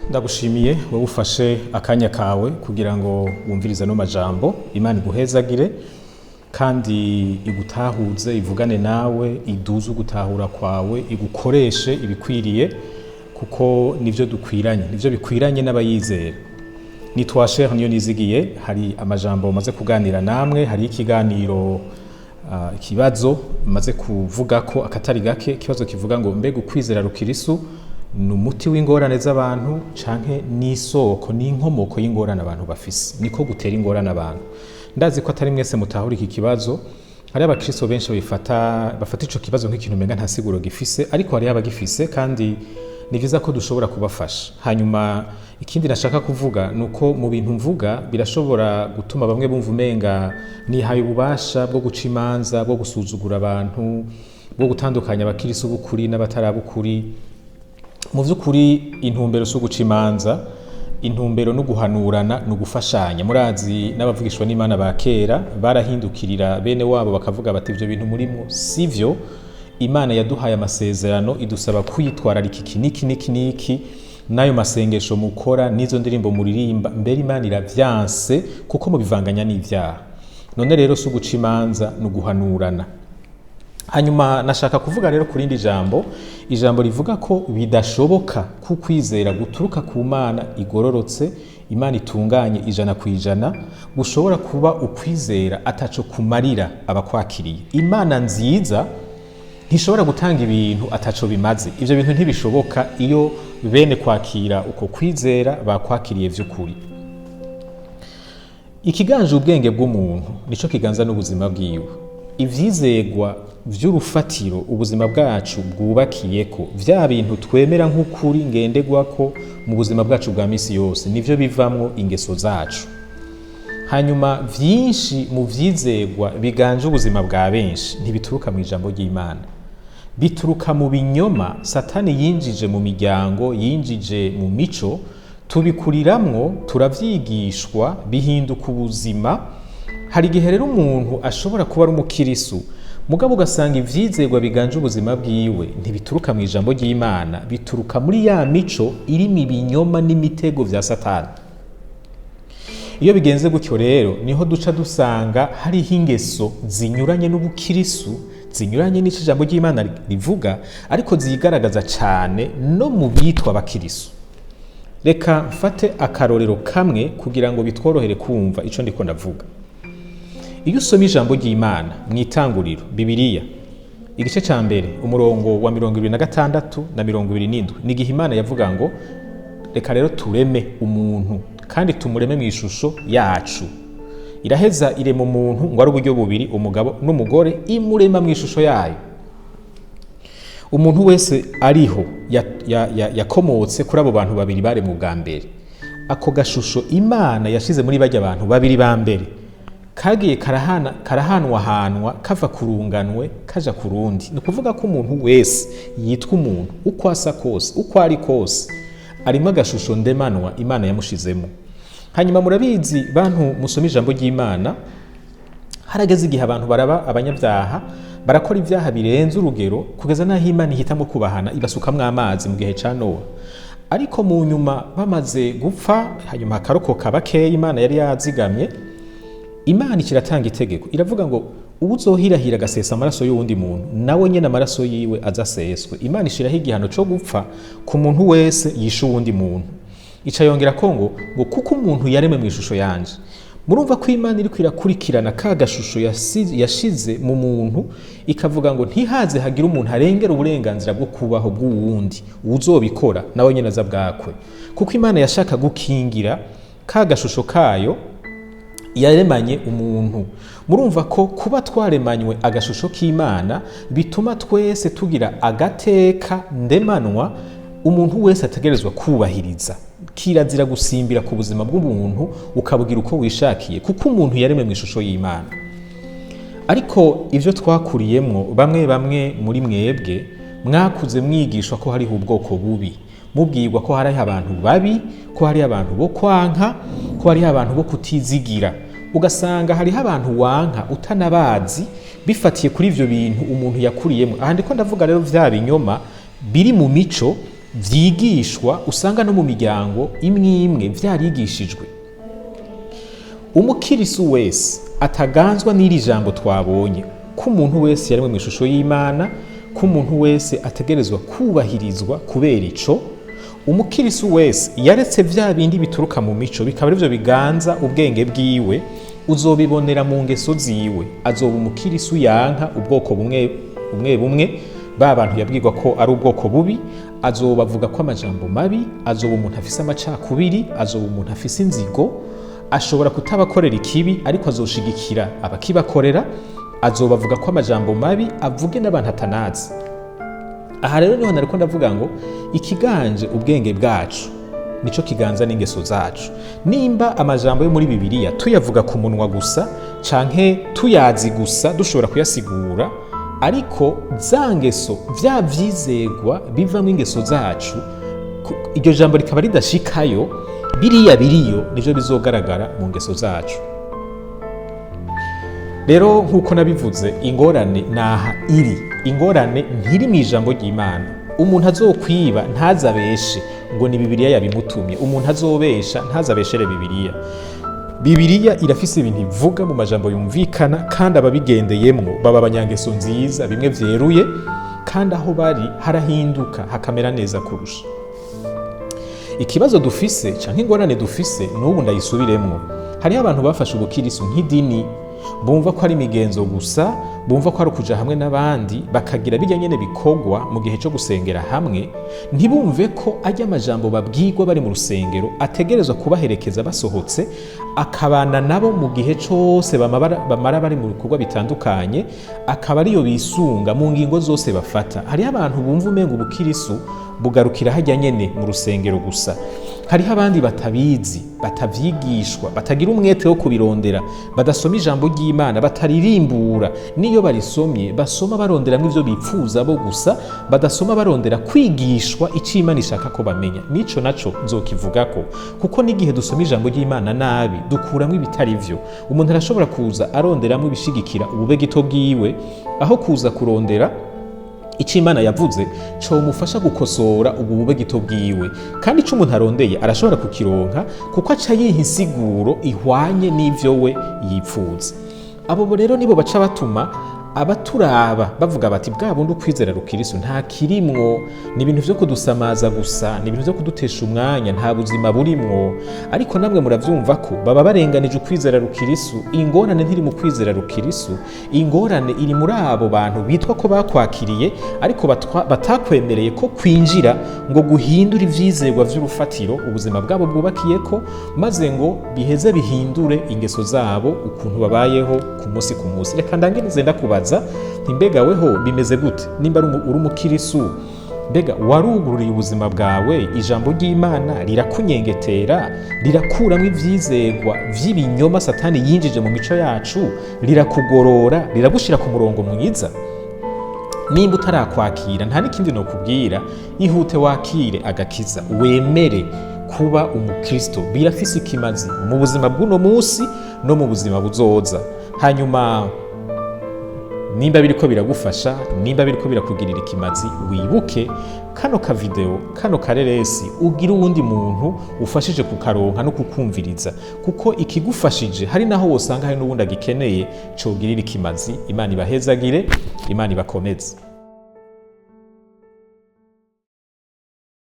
Ndagushimiye wowe ufashe akanya kawe kugira ngo wumvirize ano majambo. Imana iguhezagire kandi igutahuze, ivugane nawe, iduze ugutahura kwawe, igukoreshe ibikwiriye, kuko nivyo dukwiranye, nivyo bikwiranye n'abayizera. Nitwa Cher Niyo Nizigiye. Hari amajambo maze kuganira namwe, hari ikiganiro, ikibazo maze kuvuga ko akatari gake, ikibazo kivuga ngo: mbega ukwizera rukirisu ni umuti w'ingorane z'abantu canke n'isoko n'inkomoko y'ingorane abantu bafise, niko gutera ingorane abantu? Ndazi ko atari mwese mutahura iki kibazo. Hari abakristo benshi bifata bafata ico kibazo nk'ikintu umenga nta siguro gifise, ariko hariho abagifise kandi ni vyiza ko dushobora kubafasha. Hanyuma ikindi nashaka kuvuga ni uko mu bintu mvuga birashobora gutuma bamwe bumva umenga nihaye ububasha bwo guca imanza, bwo gusuzugura abantu, bwo gutandukanya abakirisu b'ukuri n'abatarabukuri. Mu vy'ukuri intumbero si uguca imanza, intumbero no guhanurana, ni ugufashanya. Murazi n'abavugishwa n'Imana ba kera barahindukirira bene wabo bakavuga bati: "Ivyo bintu murimwo sivyo. Imana yaduhaye amasezerano, idusaba kwitwararika iki niki niki niki, n'ayo masengesho mukora n'izo ndirimbo muririmba, mbere Imana iravyanse kuko mubivanganya n'ivyaha." None rero si uguca imanza, ni uguhanurana. Hanyuma nashaka kuvuga rero ku rindi jambo, ijambo rivuga ko bidashoboka ko ukwizera guturuka ku Mana igororotse, Imana itunganye 100%, gushobora kuba ukwizera ataco kumarira abakwakiriye. Imana nziza ntishobora gutanga ibintu ataco bimaze. Ivyo bintu ntibishoboka iyo bene kwakira uko kwizera bakwakiriye vy'ukuri. Ikiganje ubwenge bw'umuntu nico kiganza n'ubuzima bwiwe. Ivyizegwa vy'urufatiro ubuzima bwacu bwubakiyeko, vya bintu twemera nk'ukuri ngenderwako mu buzima bwacu bwa misi yose, nivyo bivamwo ingeso zacu. Hanyuma vyinshi mu vyizegwa biganje ubuzima bwa benshi ntibituruka mu ijambo ry'Imana, bituruka mu binyoma Satani yinjije mu miryango, yinjije mu mico, tubikuriramwo, turavyigishwa, bihinduka ubuzima. Hari igihe rero umuntu ashobora kuba ari umukirisu, mugabo ugasanga ivyizegwa biganje ubuzima bwiwe ntibituruka mu ijambo ry'Imana, bituruka muri ya mico irimo ibinyoma n'imitego vya Satani. Iyo bigenze gutyo rero, niho duca dusanga hariho ingeso zinyuranye n'ubukirisu, zinyuranye n'ico ijambo ry'Imana rivuga, ariko zigaragaza cane no mu bitwa abakirisu. Reka mfate akarorero kamwe kugira ngo bitworohere kumva ico ndiko ndavuga. Iyo usoma ijambo ry'Imana mu Itanguriro, Bibiliya igice ca mbere, umurongo wa 26 na 27, ni igihe Imana yavuga ngo: "Reka rero tureme umuntu kandi tumureme mu ishusho yacu." Iraheza irema umuntu ngo ari uburyo bubiri, umugabo n'umugore, imurema mu ishusho yayo. Umuntu wese ariho yakomotse kuri abo bantu babiri baremwe ubwa mbere. Ako gashusho Imana yashize muri bajya abantu babiri ba mbere kagiye karahana karahanwahanwa, kava ku runganwe kaja ku rundi. Ni ukuvuga ko umuntu wese yitwa umuntu, uko asa kose, uko ari kose, arimo agashusho ndemanwa Imana yamushizemo. Hanyuma murabizi, bantu musoma ijambo ry'Imana, harageze igihe abantu baraba abanyabyaha, barakora ibyaha birenze urugero, kugeza n'aho Imana ihitamo kubahana, ibasukamwo amazi mu gihe ca Nowa. Ariko mu nyuma bamaze gupfa, hanyuma hakarokoka bakeya Imana yari yazigamye, Imana ikiratanga itegeko, iravuga ngo: "Uwuzohirahira agasesa amaraso y'uwundi muntu, nawe nyene amaraso yiwe azaseswe." Imana ishiraho igihano co gupfa ku muntu wese yishe uwundi muntu. Ica yongera ko ngo kuko umuntu yaremwe mu ishusho yanje. Murumva ko Imana iriko irakurikirana ka gashusho yashize mu muntu, ikavuga ngo ntihaze hagire umuntu arengera uburenganzira bwo kubaho bw'uwundi, uwuzobikora nawe nyene aza bwakwe, kuko Imana yashaka gukingira ka gashusho kayo yaremanye umuntu. Murumva ko kuba twaremanywe agashusho k'Imana bituma twese tugira agateka ndemanwa umuntu wese ategerezwa kubahiriza. Kirazira gusimbira ku buzima bw'umuntu ukabugira uko wishakiye, kuko umuntu yaremwe mu ishusho y'Imana. Ariko ibyo twakuriyemwo, bamwe bamwe muri mwebwe mwakuze mwigishwa ko hariho ubwoko bubi, mubwirwa ko hariho abantu babi, ko hariho abantu bo kwanka, ko hariho abantu bo kutizigira. Ugasanga hariho abantu wanka utanabazi, bifatiye kuri ivyo bintu umuntu yakuriyemo. Aha ndiko ndavuga rero vya binyoma biri mu mico. Vyigishwa usanga no mu miryango imwe imwe vyarigishijwe. Umukirisu wese ataganzwa n'iri jambo twabonye, ko umuntu wese yaremwe mu ishusho y'Imana, ko umuntu wese ategerezwa kubahirizwa kubera ico, umukirisu wese yaretse vya bindi bituruka mu mico bikaba arivyo biganza ubwenge bwiwe, uzobibonera mu ngeso ziwe. Azoba umukirisu yanka ubwoko bumwe bumwe bumwe, ba bantu yabwirwa ko ari ubwoko bubi, azobavuga ko amajambo mabi, azoba umuntu afise amacakubiri, azoba umuntu afise inzigo, ashobora kutabakorera ikibi ariko azoshigikira abakibakorera, azobavuga ko amajambo mabi, avuge n'abantu atanazi. Aha rero niho nariko ndavuga ngo ikiganje ubwenge bwacu nico kiganza n'ingeso zacu. Nimba amajambo yo muri Bibiliya tuyavuga ku munwa gusa canke tuyazi gusa, dushobora kuyasigura, ariko za ngeso, vya vyizegwa bivamwo ingeso zacu, iryo jambo rikaba ridashikayo, biriya biriyo nivyo bizogaragara mu ngeso zacu. Rero nk'uko nabivuze, ingorane naha iri. Ingorane ntiri mu ijambo ry'Imana. Umuntu azokwiba ntazabeshe ngo ni Bibiliya yabimutumye. Umuntu azobesha ntazabeshere Bibiliya. Bibiliya irafise ibintu ivuga mu majambo yumvikana, kandi ababigendeyemwo baba abanyangeso nziza bimwe vyeruye, kandi aho bari harahinduka hakamera neza kurusha. Ikibazo dufise canke ingorane dufise, n'ubu ndayisubiremwo, hariho abantu bafashe ubukirisu nk'idini, bumva ko ari imigenzo gusa, bumva ko ari ukuja hamwe n'abandi bakagira bijya nyene bikorwa mu gihe cyo gusengera hamwe, ntibumve ko ajya amajambo babwirwa bari mu rusengero ategerezwa kubaherekeza basohotse, akabana nabo mu gihe cose bamara bari mu bikorwa bitandukanye, akaba ariyo bisunga mu ngingo zose bafata. Hariho abantu bumva umenga ubukirisu bugarukira hajya nyene mu rusengero gusa. Hariho abandi batabizi, batavyigishwa, batagira umwete wo kubirondera, badasoma ijambo ry'Imana, bataririmbura. Niyo barisomye basoma baronderamwo ivyo bipfuza bo gusa, badasoma barondera kwigishwa ico Imana ishaka ko bamenya. Nico naco nzokivugako, kuko n'igihe dusoma ijambo ry'Imana nabi dukuramwo ibitari vyo. Umuntu arashobora kuza aronderamwo ibishigikira ubube gito bwiwe, aho kuza kurondera icyo Imana yavuze comufasha gukosora ubwo bube gito bwiwe. Kandi ico umuntu arondeye arashobora kukironka, kuko aca yiha insiguro ihwanye n'ivyo we yipfuza. Abo rero nibo baca batuma abaturaba bavuga bati bwa bundi ukwizera rukirisu nta kirimwo, ni ibintu vyo kudusamaza gusa, ni ibintu vyo kudutesha umwanya, nta buzima burimwo. Ariko namwe muravyumva ko baba barenganije ukwizera rukirisu. Ingorane ntiri mu kwizera rukirisu, ingorane iri muri abo bantu bitwa ko bakwakiriye ariko batakwemereye ko kwinjira ngo guhindure ivyizerwa vy'urufatiro ubuzima bwabo bwubakiyeko, maze ngo biheze bihindure ingeso zabo, ukuntu babayeho ku munsi ku munsi. Reka ndangirize ndakubaza nti mbega weho bimeze gute? Nimba uri umukirisu, mbega warugururiye ubuzima bwawe ijambo ry'Imana rirakunyengetera, rirakuramwo ivyizerwa vy'ibinyoma Satani yinjije mu mico yacu, rirakugorora, riragushira ku murongo mwiza? Nimba utarakwakira, nta n'ikindi nokubwira, ihute wakire agakiza, wemere kuba umukristo. Birafise ikimazi mu buzima bw'uno munsi no mu buzima buzoza. Hanyuma nimba biriko biragufasha, nimba biriko birakugirira ikimazi, wibuke kano ka video, kano kareresi, ugira uwundi muntu ufashije kukaronka no kukumviriza, kuko ikigufashije hari naho wosanga hari n'uwundi agikeneye cogirira ikimazi. Imana ibahezagire, Imana ibakomeze.